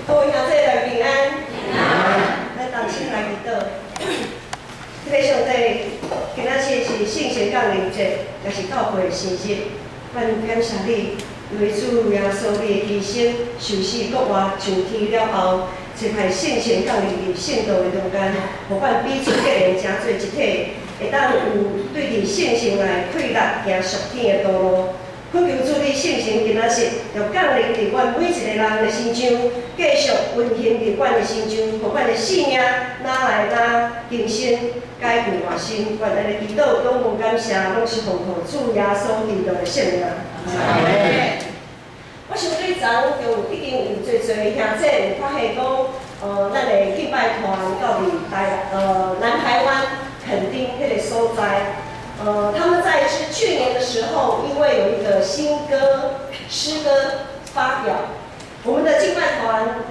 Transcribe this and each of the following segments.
各位兄弟來平安，咱同心來祈禱。這个上帝，今仔日是聖神降臨節，也是教會的生日。阮感謝你，因為主耶穌你的犧牲、受死、復活、上天了後，差派聖神降臨佇聖徒的中間，予阮彼此結連成做一體，會當有對佇聖城內開力行屬天的道路。懇求主你聖神今仔日就降臨佇阮每一个人的身上，繼續運行佇阮的身上，予阮的生命愈來愈更新，改變活新。阮按呢祈禱，感恩感謝，攏是奉靠主耶穌基督的聖名。我想對昨就已經有濟濟兄弟有發現講，咱的敬拜團到佇南台灣墾丁彼个所在。他們在是去年的時候，因為有一個新歌詩歌發表，我們的敬拜團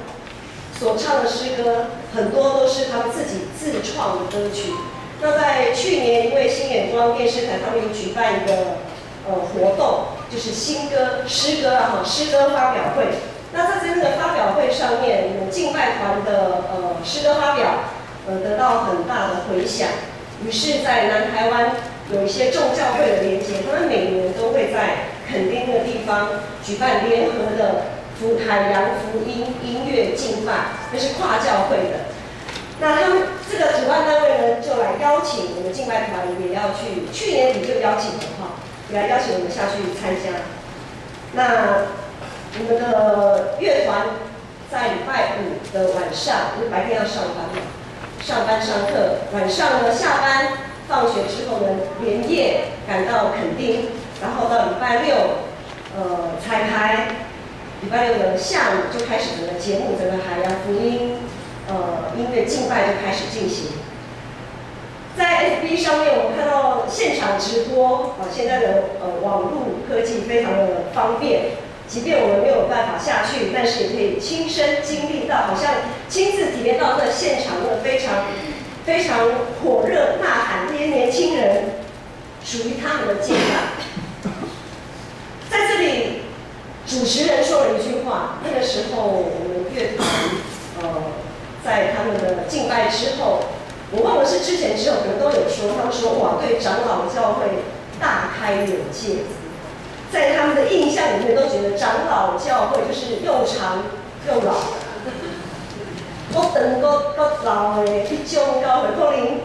所唱的詩歌很多都是他們自己自創的歌曲。那在去年，因為新眼光電視台他們有舉辦一個活動，就是新歌詩歌啊哈詩歌發表會。那在這個發表會上面，我們敬拜團的詩歌發表，得到很大的迴響。於是，在南台灣有一些眾教會的連結，他們每年都會在墾丁的地方舉辦聯合的海洋福音音樂敬拜，那是跨教會的。那他們這個主辦單位呢，就來邀請我們敬拜團也要去，去年底就邀請了哈，也來邀請我們下去參加。那我們的樂團在禮拜五的晚上，因為白天要上班嘛，上班上課，晚上呢下班放學之後呢，連夜趕到墾丁，然後到禮拜六，彩排，禮拜六的下午就開始整個節目，整個海洋福音，音樂敬拜就開始進行。在 FB 上面，我們看到現場直播啊，現在的網絡科技非常的方便，即便我們沒有辦法下去，但是也可以親身經歷到，好像親自體驗到那現場那個非常非常火熱吶喊，這些年輕人屬於他們的敬拜。在這裡，主持人說了一句話，那個時候我們樂團在他們的敬拜之後，我忘了是之前之後，可能都有說，他們說哇，對長老教會大開眼界，在他們的印象裡面都覺得長老教會就是又長又老，閣長閣閣老的彼種教會，可能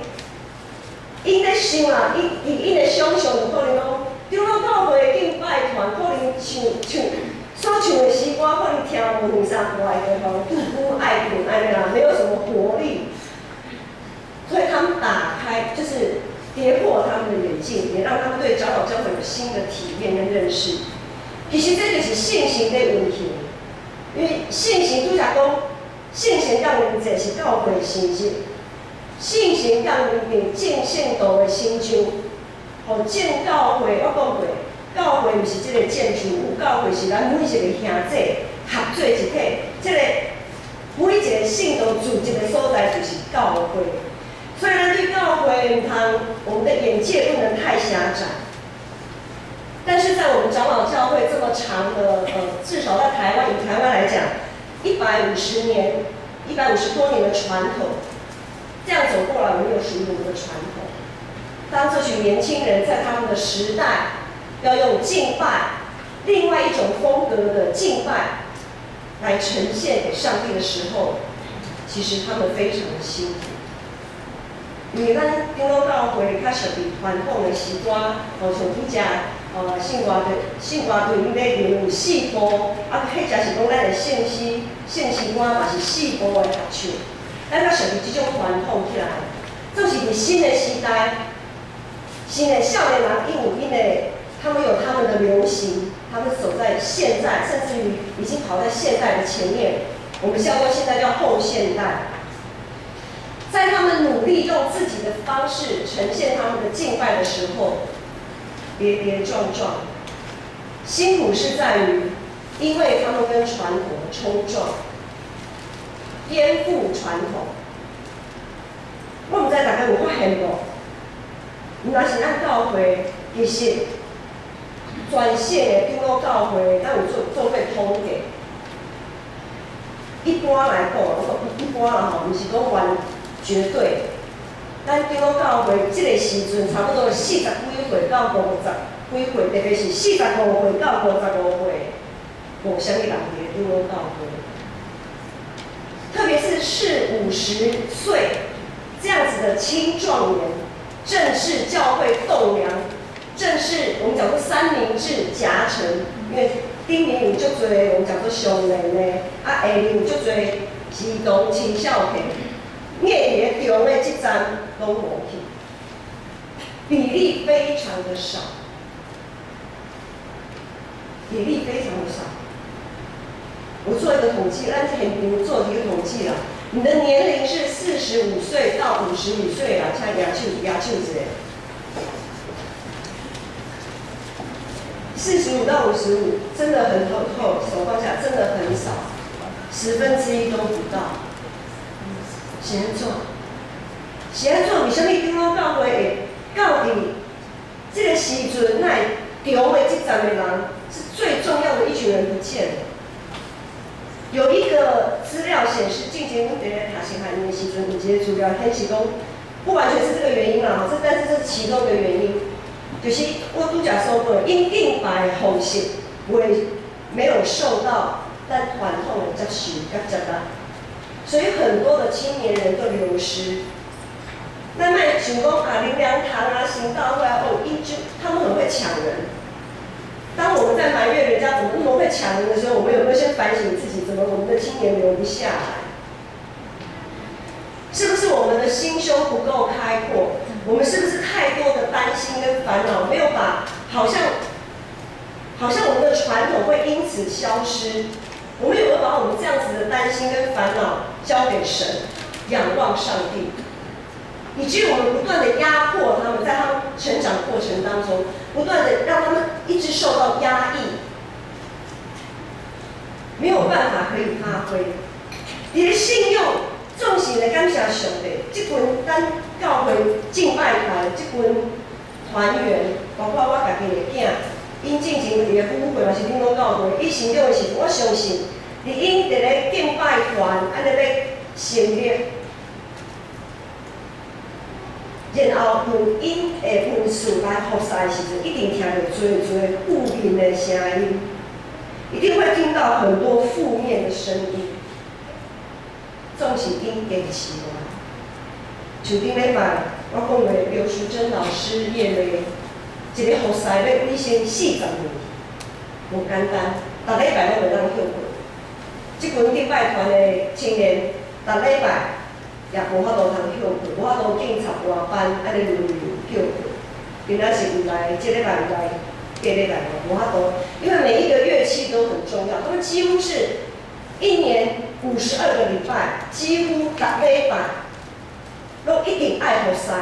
𪜶咧想啊，伊以𪜶的想象就可能講，長老教會敬拜團可能唱唱所唱的詩歌，可能聽無兩三擺就予拄久愛睏按呢啦，沒有什麼活力。所以他們打開，就是跌破他們的眼鏡，也讓他們對長老教會有新的體驗跟認識。其實這就是聖神在運行，因為聖神拄才講，聖神降臨節是教會生日，聖神降臨佇眾聖徒的身上，予眾教會，我講過，教會毋是這個建築物，教會是咱每一個兄弟合做一體，這個每一個聖徒住一個所在就是教會。所以咱對教會毋通，我們的眼界不能太狹窄。但是在我們長老教會這麼長的，至少在台灣，以台灣來講，150年、150多年的傳統，這樣走過來，我們有屬於我們的傳統。當這群年輕人在他們的時代，要用敬拜，另外一種風格的敬拜，來呈現給上帝的時候，其實他們非常的辛苦。因為咱長老教會較屬於傳統的詩歌，吼，像拄才聖歌隊、聖歌隊𪜶咧有四部，啊，或者是講咱的聖詩、聖詩歌嘛是四部的合唱，咱較屬於這種傳統起來，就是佇新的時代，新的少年人𪜶有𪜶的，他們有他們的流行，他們走在現在，甚至於已經跑在現代的前面。我們叫做現在叫後現代。在他們努力用自己的方式呈現他們的敬拜的時候，跌跌撞撞，辛苦是在於，因為他們跟傳統的衝撞，顛覆傳統。我毋知大家有發現無？若是咱教會，其實全省的長老教會，咱有做過統計。一般來講，我講一般啦吼，毋是講完絕對。咱長老教會這個時陣，差不多四十幾歲到五十幾歲，特別是45歲到55歲，無啥物人佇咧長老教會。特別是四五十歲這樣子的青壯年，正是教會棟梁，正是我們講說三明治夾層，因為頂面有足濟我們講說上年的，啊下面有足濟兒童青少年，捏佇咧中的這層攏無去，比例非常的少，比例非常的少。我做一個統計，咱現場做一個統計啦。你的年齡是45歲到55歲啦，請舉手舉手一下。45到55，真的很透透，手放下，真的很少，1/10都不到。是按怎？是按怎？為啥物長老教會會到佇這個時陣，哪會中的這層的人是最重要的一群人不見了？有一個資料顯示，進前阮佇咧讀神學院的時陣，有一個資料顯示講，不完全是這個原因啦，吼，這但是這是其中一個原因，就是我拄才說過，𪜶敬拜的方式未沒有受到咱傳統的接受佮接納，所以很多的青年人都流失。咱莫想講啊，靈糧堂啊、行道會啊，哦，𪜶就他們很會搶人。當我們在埋怨人家怎麼那麼會搶人的時候，我們有沒有先反省自己，怎麼我們的青年留不下來？是不是我們的心胸不夠開闊？我們是不是太多的擔心跟煩惱，沒有把好像我們的傳統會因此消失？我們有沒有把我們這樣子的擔心跟煩惱交給神，仰望上帝？以至於我們不斷的壓迫他們，在他們成長過程當中，不斷的讓他們一直受到壓抑，沒有辦法可以發揮。你的信用總是來感謝上帝，這群咱教會敬拜團這群團員，包括我家己的囝，𪜶進前佇咧舞會嘛是長老教會，伊成長的時陣，我相信，佇𪜶佇咧敬拜團按呢欲成立，然後用𪜶的恩賜來服侍的時陣，一定聽著濟濟負面的聲音，一定會聽到很多負面的聲音。總是𪜶堅持落來。像頂禮拜我講的劉淑珍老師葉梅，一个服侍欲委身40年，無簡單，逐禮拜攏袂當歇睏。這群敬拜團的青年，逐禮拜也無法度通歇睏，無法度警察換班，按呢輪流歇睏。今仔是有來，這禮拜有來，下禮拜無法度，因為每一個樂器都很重要，他們幾乎是一年52個禮拜，幾乎逐禮拜攏一定愛服侍，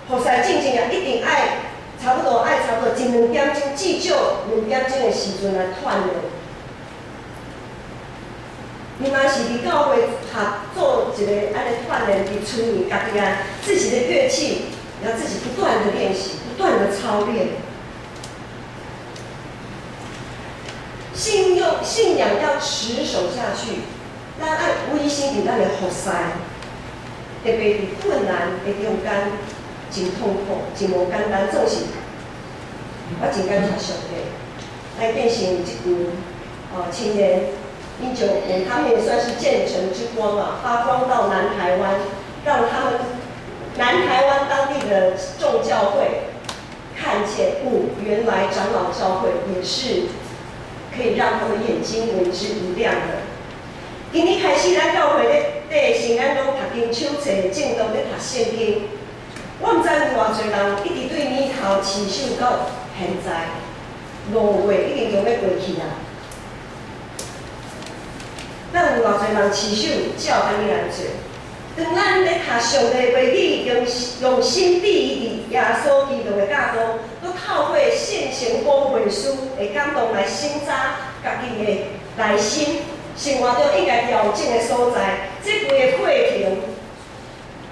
服侍進前也一定愛差不多愛差不多一兩點鐘，至少兩點鐘的時陣來鍛鍊。你嘛是佇教會學做一個按呢鍛鍊，佇厝裡家己啊自己的樂器，要自己不斷的練習，不斷的操練。信用信仰要持守下去，咱愛委身佇咱的服侍，特別佇困難的中間，真痛苦，真無簡單，總是我真感謝上帝，來變成這群青年。𪜶就，他們也算是建成之光啊，發光到南台灣，讓他們南台灣當地的眾教會看見，哦，原來長老教會也是可以讓他們眼睛為之一亮的。今年開始，咱教會咧綴聖安攏讀經手冊，正當咧讀聖經。我毋知有偌濟人一直對年頭飼守到現在，5月已經將欲過去啊。咱有偌濟人飼守照按呢來做？當咱咧讀上帝話語，用用心注意佇耶穌基督的教導，閣透過聖神保惠師的感動來省察家己的內心，生活中應該調整的所在。這規個過程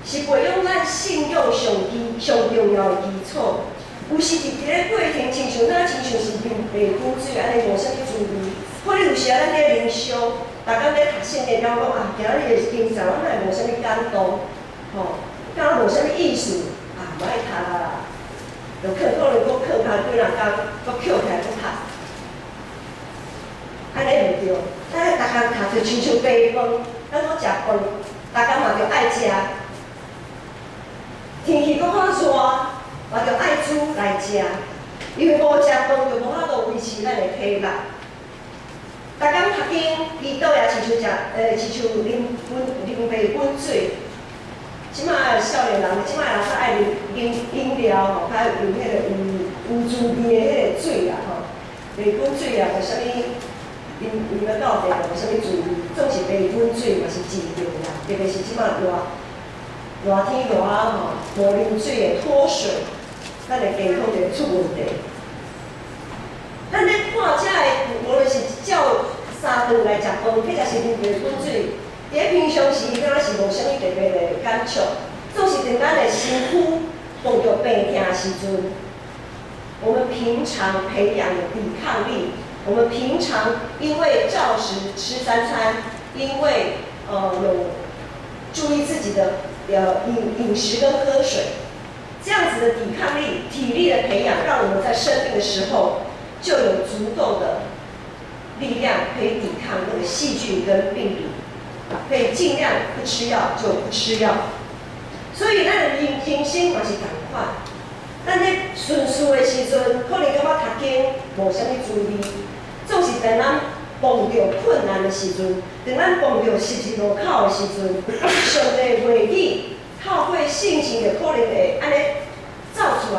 是培養咱信仰上基上重要的基礎。有時佇這个過程，親像哪親像是啉白滾水按呢，無啥物滋味。可能有時啊，咱佇靈修，逐工咧讀聖經，了講啊，今仔日的經節我哪會無啥物感動，吼，敢若無啥物意思，啊，無愛讀啊啦，就囥可能閣囥較幾若工，閣抾起來閣讀，按呢毋對，咱愛逐工讀就親像茶飯，咱講食飯，逐工嘛著愛食，天氣閣較熱，嘛著愛煮來食，因為無食飯就無法度維持咱的體力。逐工讀經，祈禱也親像食，親像啉滾啉白滾水。這馬少年人，這馬人較愛啉飲飲料吼，較用彼個有有滋味的彼個水啦吼，白滾水啊，無啥物啉啉了到底無啥物滋味，總是白滾水嘛是真重要，特別是這馬熱熱天熱啊吼，無啉水會脫水，咱的健康就會出問題。咱咧看遮个，無論是照三頓來食飯，或者是啉白滾水，佇咧平常時敢若是無啥物特別的感觸，總是當咱的身軀碰著病痛的時陣，我們平常培養的抵抗力，我們平常因為照時吃三餐，因為有注意自己的飲食跟喝水，這樣子的抵抗力、體力的培養，讓我們在生病的時候就有足夠的力量可以抵抗那個細菌跟病毒，可以盡量不吃藥就不吃藥。所以咱的人生嘛是仝款，咱咧順遂的時陣，可能感覺讀經無啥物滋味，總是當咱碰著困難的時陣，當咱碰著十字路口的時陣，上帝話語透過聖神就可能會按呢走出來，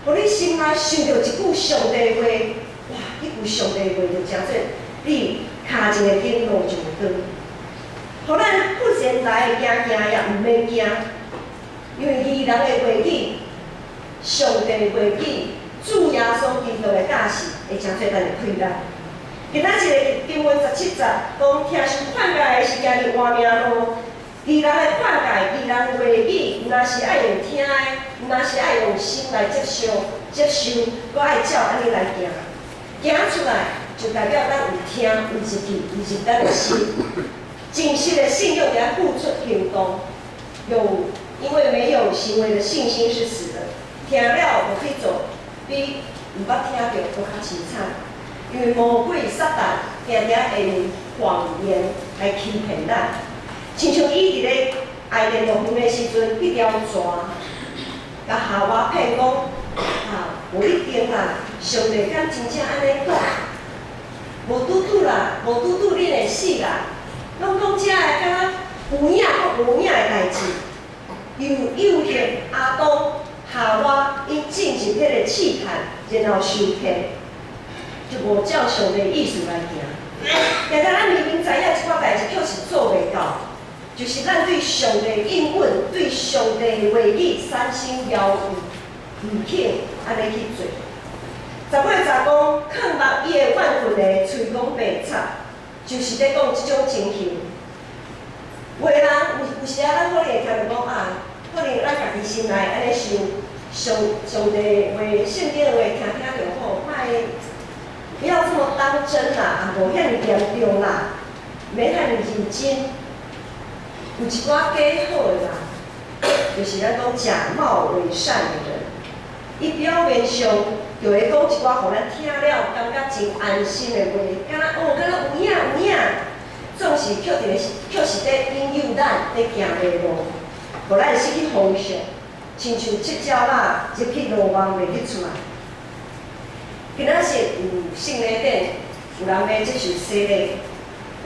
予你心內想著一句上帝話，哇！彼句上帝話就成做你跤前的燈，路上的光。予咱忽然來的驚驚也毋免驚，因為義人的話語、上帝的話語、主耶穌基督的教示，會成做咱的氣力。今仔日的經文17節講，聽受勸誡的是行佇活命路，義人的勸誡、義人的話語，毋但是愛用聽的，毋但是愛用心來接受、接受，閣愛照按呢來行。行出來就代表咱有聽、有入去、有入咱的心。真實的信仰要付出行動，有因為沒有行為的信心是死的。聽了無去做，比毋捌聽著閣較淒慘。因為魔鬼撒旦定定會用謊言來欺騙咱，親像伊佇咧伊甸樂園的時陣，彼條蛇共夏娃騙講，啊，無一定啦，上帝敢真正按呢講？無拄拄啦，無拄拄恁會死啦。攏講這个敢若有影閣無影的代誌，又誘惑亞當、夏娃，𪜶進入彼個試探，然後受騙，就無照上帝意思來行。定定咱明明知影這寡代誌確實做袂到，就是咱對上帝應允、對上帝話語產生猶豫，毋肯按呢去做。10月10講，囥目伊的怨恨的吹講白賊，就是咧講這種情形。有的人有時啊，咱可能會聽著講啊，可能咱家己心內按呢想，上帝話、聖經的話聽聽就好，莫不要這麼當真啦，啊，無遐爾嚴重啦，免遐爾認真。有一寡假好的人，就是咱講假冒偽善的人，伊表面上就會講一寡，予咱聽了感覺真安心的話，敢若哦，敢若有影有影，總是卻佇咧，卻是咧引誘咱咧行迷路，予咱失去方向，親像七鳥仔入去羅網袂去出來。今仔日有聖禮典，有人欲接受洗禮，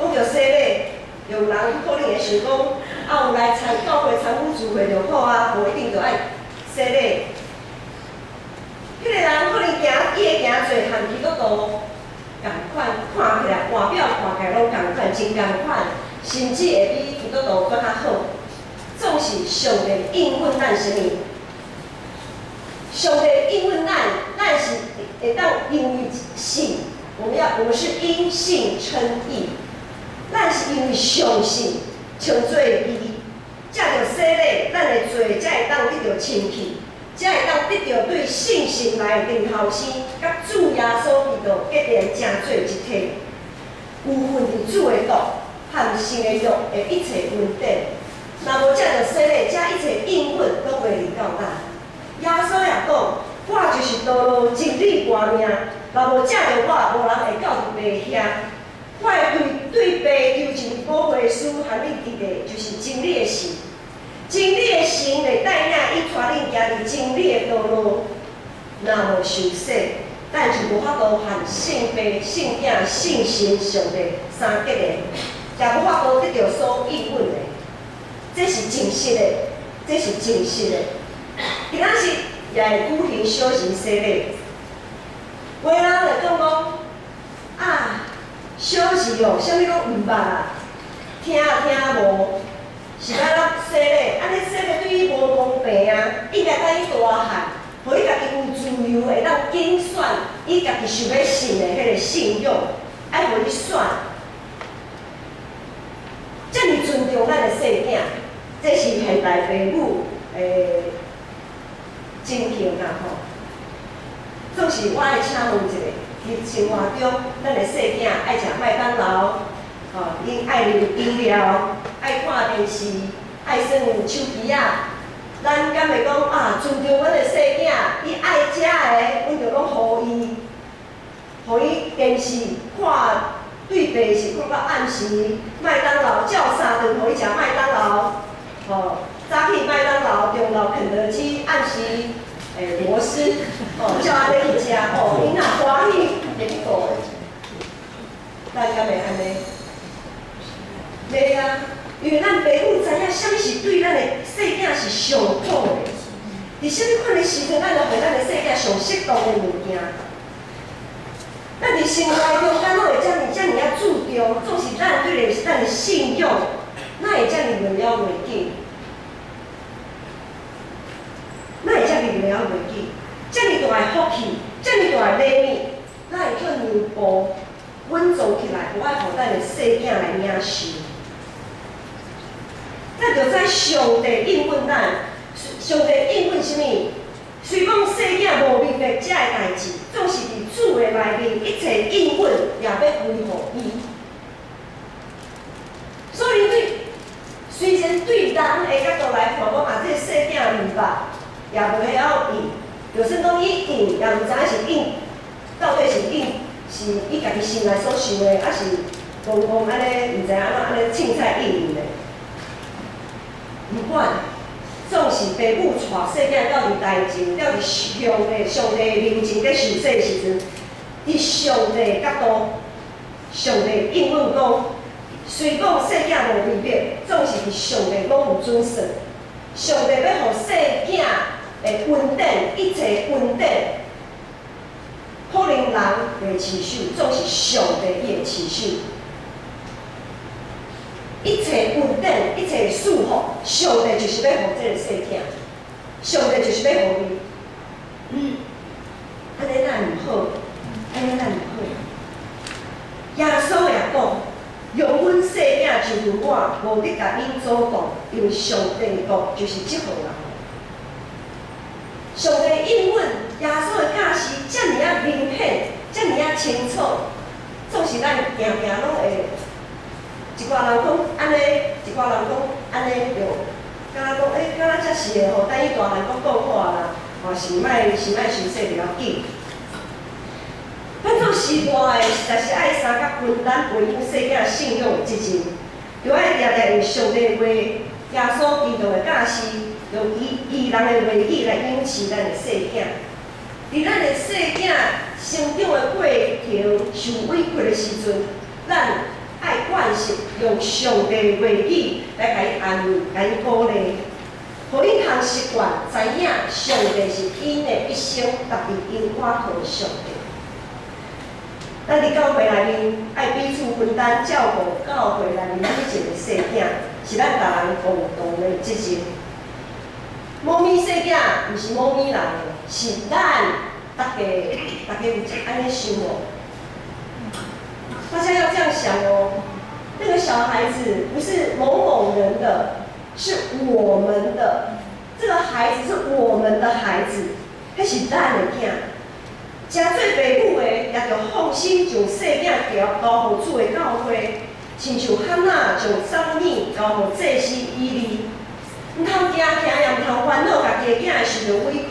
講著洗禮，有人可能會想講，啊，有來參教會參與聚會就好啊，無一定著愛洗禮。彼個人可能行，伊的行做和基督徒仝款，看起來外表看起來攏仝款，真仝款，甚至會比基督徒閣較好。總是上帝應允咱啥物？上帝應允咱，咱是會當因為信，我們是因信稱義。咱是因為相信，稱做義，藉著洗禮，咱的罪才會當得著清去，才會當得著對聖神來的重頭生，佮主耶穌基督結連成做一體。有份佇主的國和神的約的一切恩典。若無藉著洗禮，這一切應允攏袂臨到咱。耶穌也講：我就是道路、真理、活命。若無藉著我，無人會到佇父遐。我會對對父求一位保惠師，予恁佇的，就是真理的神。真理的神會帶領伊帶恁行佇真理的道路。若無受洗，咱就無法度和聖父、聖囝、聖神上帝三結的，也無法度得著所應允的。這是真實的，這是真實的。今仔日也會舉行小人洗禮。有的人會講講啊，小兒哦，啥物攏毋捌啊，聽也聽無，是按怎洗禮？按呢洗禮對伊無公平啊！應該等伊大漢，予伊家己有自由，會當揀選伊家己想欲信的彼個信仰，愛予伊選。遮爾尊重咱的細囝，這是現代父母的情形啦吼。總是我愛請問一下，佇生活中，咱的細囝愛食麥當勞，吼，𪜶愛啉飲料，愛看電視，愛耍手機仔，咱敢會講啊？尊重阮的細囝，伊愛食的，阮就攏予伊，予伊電視看對白是看到暗時，麥當勞叫三頓，予伊食麥當勞，吼，早起麥當勞，中晝肯德基，暗時螺絲，吼，照按呢去食，吼，𪜶若歡喜，會去過。咱敢會按呢？袂啊，因為咱爸母知影啥物是對咱的細囝是上好的，佇啥物款的時陣，咱就予咱的細囝上適當的物件。咱佇生活中間攏會遮爾遮爾仔注重，總是咱對的咱的信仰，哪會遮爾袂了袂緊？哪會遮爾袂了袂緊？遮爾大的福氣，遮爾大的禮物，哪會去讓步穩當起來，無愛予咱的細囝來領受？咱就知上帝應允咱，上帝應允啥物？雖講細囝無明白這个代誌，總是佇主的內面，一切應允也欲歸予伊。所以對，雖然對人的角度來看，講啊，這個細囝毋捌，也無曉應，就算講伊應，也毋知影是應，到底是應是伊家己心內所想的，抑是公公按呢，毋知影按怎按呢凊彩應應的。毋管，總是爸母帶細囝到佇台前，到佇上帝上帝面前咧受洗的時陣，佇上帝角度，上帝應允講，雖講細囝無明白，總是佇上帝攏有準算。上帝欲予細囝的恩典，一切恩典，可能人袂飼手，總是上帝伊會飼手。一切恩典，一切祝福，上帝就是欲予這個細囝，上帝就是欲予伊。按呢哪毋好？按呢哪毋好？耶穌也講，容阮細囝就近我，無得共𪜶阻擋，因為上帝的國就是這號人。上帝應允耶穌的教示，遮爾仔明顯，遮爾仔清楚，總是咱定定攏會。一寡人講按呢，一寡人講按呢對，敢若講欸，敢若才是的吼，等伊大漢閣講看啦，吼是莫是莫受洗袂要緊。咱做序大的，實在是愛相佮分擔培養細囝信仰的責任，著愛定定用上帝話、耶穌基督的教示，用伊伊人的話語來養飼咱的細囝。佇咱的細囝成長的過程受委屈的時陣，咱愛慣習用上帝的話語來共伊安慰、共伊鼓勵，予𪜶通習慣知影上帝是𪜶的一生特別𪜶倚靠的上帝。咱佇教會內面愛彼此分擔照顧教會內面每一个細囝，是咱逐人共同的責任。某物細囝毋是某物人的，是咱逐家，逐家有按呢想無？大家要這樣想哦，那個小孩子不是某某人的，是我們的。這個孩子是我們的孩子，彼是咱的囝。誠做爸母的，也著放心將細囝交予主的教誨，親像哈拿將撒母耳交予祭司以利，毋通驚驚，也毋通煩惱家己的囝會受著委屈，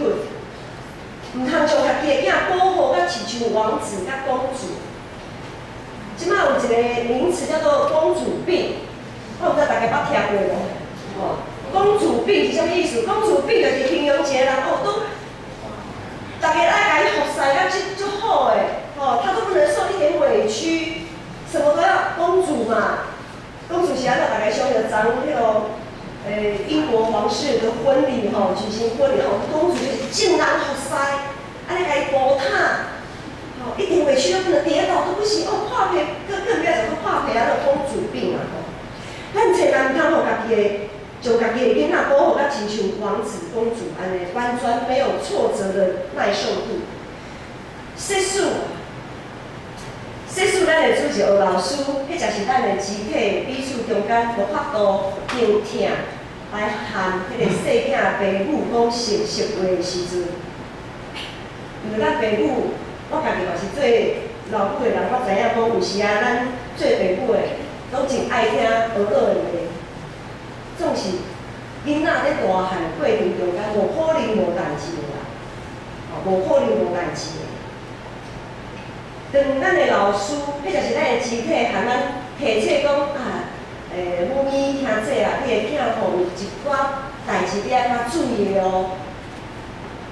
毋通將家己的囝保護甲親像王子佮公主。這擺有一个名詞叫做公主病，我毋知大家捌聽過無？哦，公主病是啥物意思？公主病就是形容一个人哦，都逐家愛共伊服侍甲足足好的，哦，他都不能受一點委屈，什麼都要公主嘛。公主是按怎？大家想著昨彼个，英國皇室的婚禮吼，舉行婚禮吼，公主就是眾人服侍，按呢共伊寶塔。哦，一點委屈都不能，跌倒都不行哦，破皮更不要講說破皮啊，那公主病啊吼。咱千萬毋通予家己的，將家己的囡仔保護甲親像王子公主按呢，完全沒有挫折的耐受度。即使咱的主治老師，彼才是咱的肢體彼此中間無法度用疼來和彼個細囝爸母講實實話的時陣，因為咱爸母，我家己嘛是做老母的人，我知影講有時啊，咱做爸母的攏真愛聽學老的話，總是囡仔咧大漢過程中間，無可能無代誌的啦，吼，無可能無代誌的。當咱的老師，彼就是咱的肢體，和咱提醒講啊，母咪兄姊啊，你的囝吼有一寡代誌你愛較注意的哦。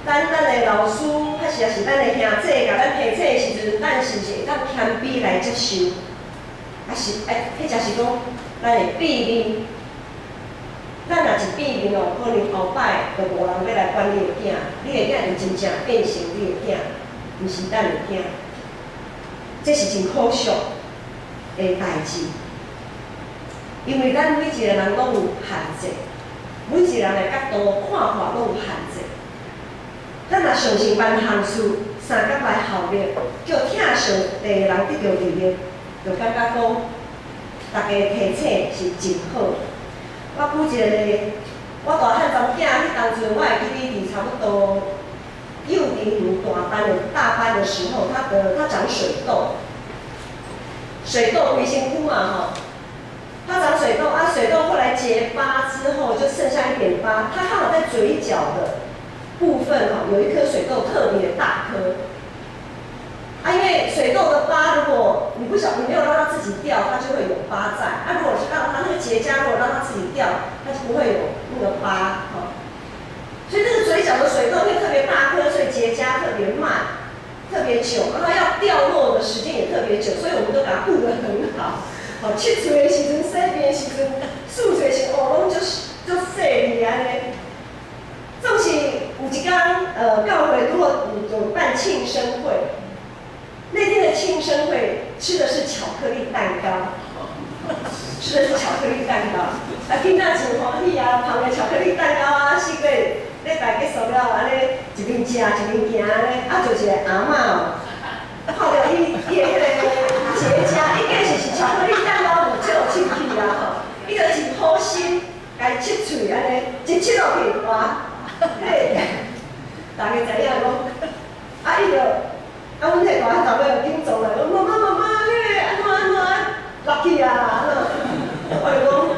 當咱的老師，還是也是咱的兄姊，共咱提醒的時陣，咱是毋是會當謙卑來接受？還是哎，彼才是講咱會變面。咱若一變面哦，可能後擺就無人欲來管你的囝，你的囝就真正變成你的囝，毋是咱的囝。這是真可惜的代誌，因為咱每一個人攏有限制，每一個人的角度看法攏有限制。咱若相信萬項事相佮來效力，叫疼上帝的人得著利益，就感覺講，逐家提醒是真好。我舉一個例，我大漢查某囝彼當陣，我會記得佇差不多幼稚園大班的時候，他長水痘，水痘規身軀嘛吼，他長水痘啊，水痘後來結疤之後，就剩下一點疤，他剛好在嘴角的部分吼，有一顆水痘特別大顆。啊，因為水痘的疤，如果你不小，你沒有讓它自己掉，它就會有疤在。啊，如果是讓它那個結痂，如果讓它自己掉，它就不會有那個疤。哈，所以那個嘴角的水痘會特別大顆，所以結痂特別慢，特別久，然後要掉落的時間也特別久，所以我們都把它顧得很好。好，切喙的時陣，洗面的時陣，漱嘴時，哦，攏足足細膩按呢。總是有一工，教會如果有辦慶生會。那天的慶生會吃的是巧克力蛋糕，吃的是巧克力蛋糕。啊，囡仔真歡喜啊，捧個巧克力蛋糕啊，四個禮拜結束了，按呢一面食一面行按呢，啊，就一個阿嬤哦，看著伊伊的彼个結痂，應該是巧克力蛋糕有少進去啊吼，伊就真好心，共伊切喙按呢，一切落去，哇，彼逐家知影講，啊，伊就。啊，阮彼个大漢查某就緊張來，講媽媽媽媽，彼个按怎按怎落去啊，按怎？我就講，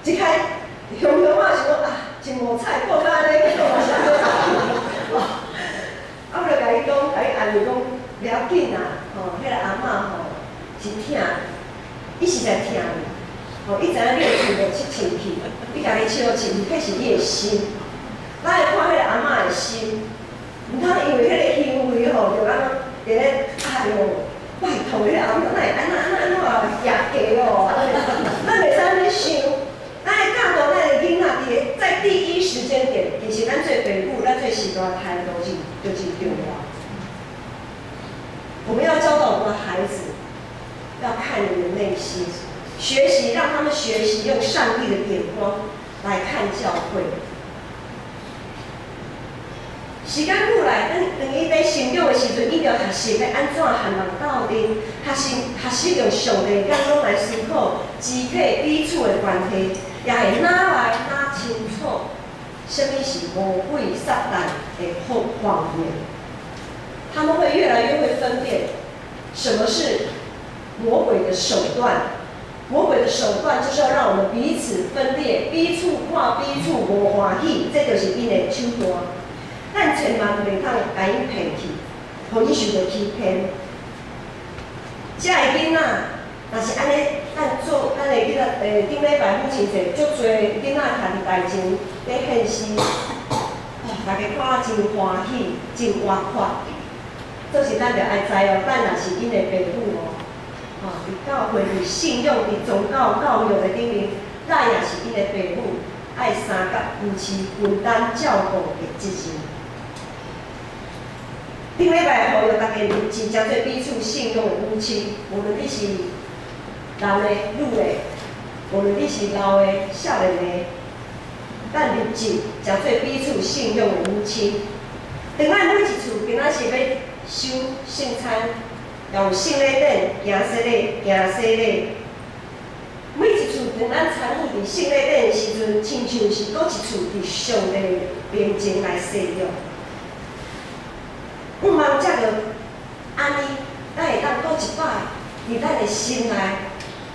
一開雄雄仔想講啊，真無彩，過到按呢，結果嘛是按呢落去。啊，我就共伊講，共伊安慰講，袂要緊啦，吼，彼个阿嬤吼是疼，伊實在疼你，吼，伊知影你的喙無切進去，伊共你切落進去，彼是伊的心。咱會看彼个阿嬤的心。毋通因為彼个行為吼，就按怎佇咧，哎喲，拜託，彼个阿嬤哪會按怎按怎按怎舉低哦？咱袂使按呢想，咱會教導咱的囡仔佇個在第一時間點，其實咱做爸母，咱做序大態度就真重要。我們要教導我們的孩子，要看你的內心，學習讓他們學習用上帝的眼光來看教會。時間久來，當當伊佇成長的時陣，伊就學習欲按怎和人鬥陣，學習學習用上帝眼光來思考肢體彼此的關係，也會哪來哪清楚，啥物是魔鬼撒旦的謊謊言。他們會越來越會分辨什麼是魔鬼的手段。魔鬼的手段就是要讓我們彼此分裂，彼此看彼此無歡喜，這就是𪜶的手段。咱千萬袂通共𪜶騙去，予𪜶受著欺騙。遮的囡仔，若是按呢，咱做咱的囡仔，頂禮拜母親節，足濟囡仔徛佇台前咧獻詩，大家看真歡喜，真活潑。這是咱著愛知哦，咱也是𪜶的爸母哦。吼，佇教會、佇信仰、佇宗教教育的頂面，咱也是𪜶的爸母，愛相佮扶持、分擔照顧的責任。頂禮拜呼籲大家立志，成做彼此信仰的母親，無論你是男的、女的，無論你是老的、少年的，咱立志成做彼此信仰的母親。當咱每一次今仔是欲守聖餐，也有聖禮典、行洗禮、行洗禮。每一次當咱參與佇聖禮典的時陣，親像是閣一次佇上帝面前來誓約。向望藉著按呢，咱會當閣一擺佇咱的心內，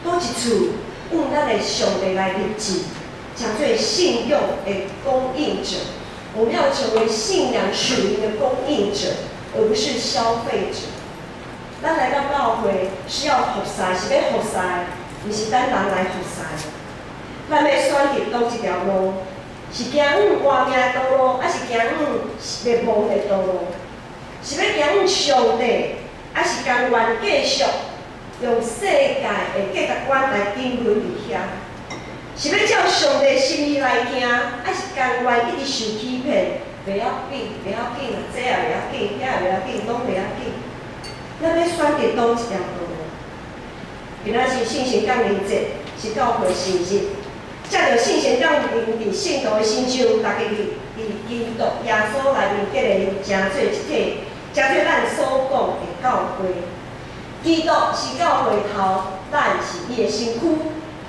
閣一次向咱的上帝來立志，成做信仰的供應者。我們要成為信仰屬靈的供應者，而不是消費者。咱來到教會是要服侍，是欲服侍，毋是等人來服侍。咱欲選擇佗一條路，是行往活命道路，抑是行往滅亡的道路？是欲行往上帝，抑是甘願繼續用世界的價值觀來沉淪佇遐？是欲照上帝心意來行，抑是甘願一直受欺騙？袂要緊，袂要緊啦，這也袂要緊，遐也袂要緊，攏袂要緊。咱欲選擇佗一條道路？今仔是聖神降臨節，是教會聖日。藉著聖神降臨佇聖徒的身上，大家佇基督耶穌內面結連成做一體，成做咱所講的教會。基督是教會頭，咱是伊的身軀，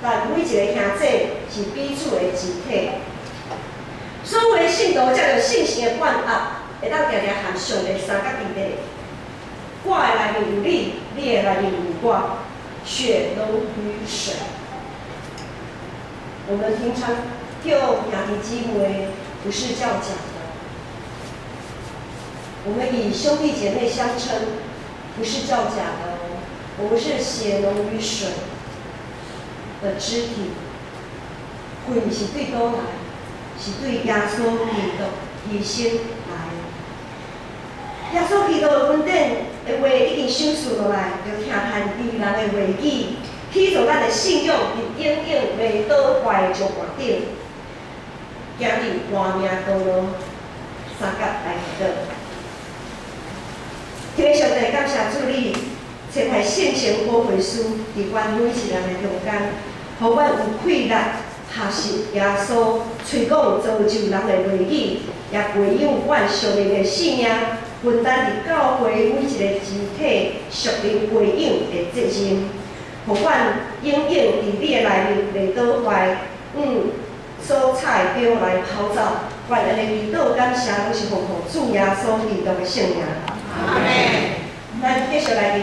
咱每一个兄弟是彼此的肢體。所有的聖徒藉著聖神的灌壓，會當定定和上帝相佮佇咧。我的內面有你，你的內面有我，血濃於水。我們平常叫兄弟姊妹，不是叫假的。我們以兄弟姐妹相稱，不是叫假的哦。我們是血濃於水的肢體。血是對佗來？是對耶穌基督犧牲來。耶穌基督的恩典的話已經賞賜落來，著聽趁敵人的話語，起造咱的信仰佇永遠袂倒壞的石盤頂，行佇活命道路，相佮來祈禱。天父上帝，感謝主你，差派聖神保惠師佇阮每一人的中間，予阮有氣力學習耶穌喙講造就人的話語，也培養阮屬靈的性命，分擔佇教會每一個肢體屬靈培養的責任，予阮永遠佇你的內面袂倒壞，往所插的標來跑走。願按呢祈禱感謝，攏是奉靠主耶穌基督的聖名。阿門。咱繼續來。